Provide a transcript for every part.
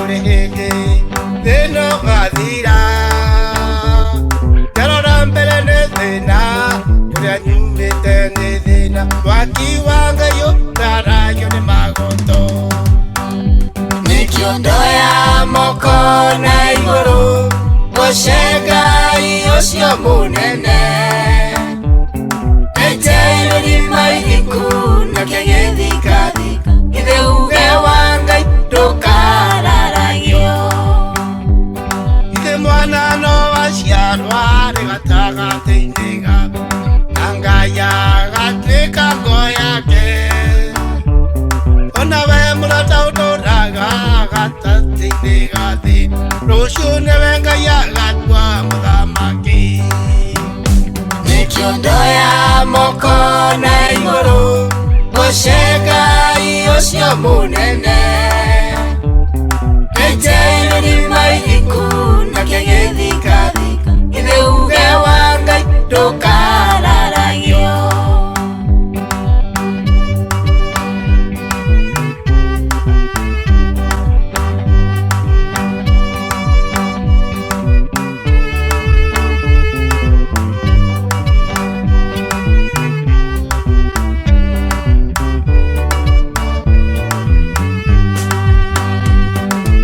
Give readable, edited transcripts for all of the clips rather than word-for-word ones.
Kũrĩ hĩndĩ thĩna ũgathira. Ndarora mbere nĩ thĩna, kũrĩa nyumĩte nĩ thĩna, mwaki wa Ngai ũtaragio nĩ magoto. Nĩkĩo ndoya moko na igũrũ, goce Ngai ũcio mũnene. Enjeirĩrima iriku nakĩo gĩthikathika, githĩ uge wa Ngai ndũkararagio. Ithe mwana no aciarwo arĩ gatagatĩ-inĩ gako, na Ngai agatuĩka ngo yake. Ona we mũrata ũtũraga gatagatĩ-inĩ ga thĩ, rũciũ nĩwe Ngai agatua mũthamaki. Nĩkĩo ndoya moko na igũrũ, goce Ngai ũcio mũnene. Enjeirĩrima iriku nakĩo gĩthikathika, githĩ uge wa Ngai ndũkararagio.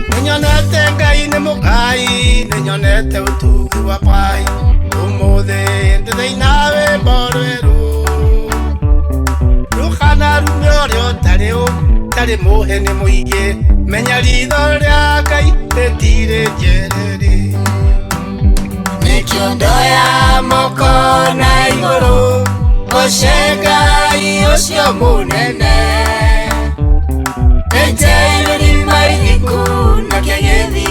Nĩnyonete Ngai nĩ mũgai, nĩnyonete ũtugi wa Ngai, ũmũthĩ ndĩraina rwĩmbo rwerũ. Rũkana rume ũrĩa ũtarĩ ũtarĩ mũhe nĩ mũingĩ, menya ritho rĩa Ngai rĩtirĩ njereri. Nĩkĩo ndoya moko na igũrũ, goce Ngai ũcio mũnene. Enjeirĩrima iriku nakĩo gĩthikathika,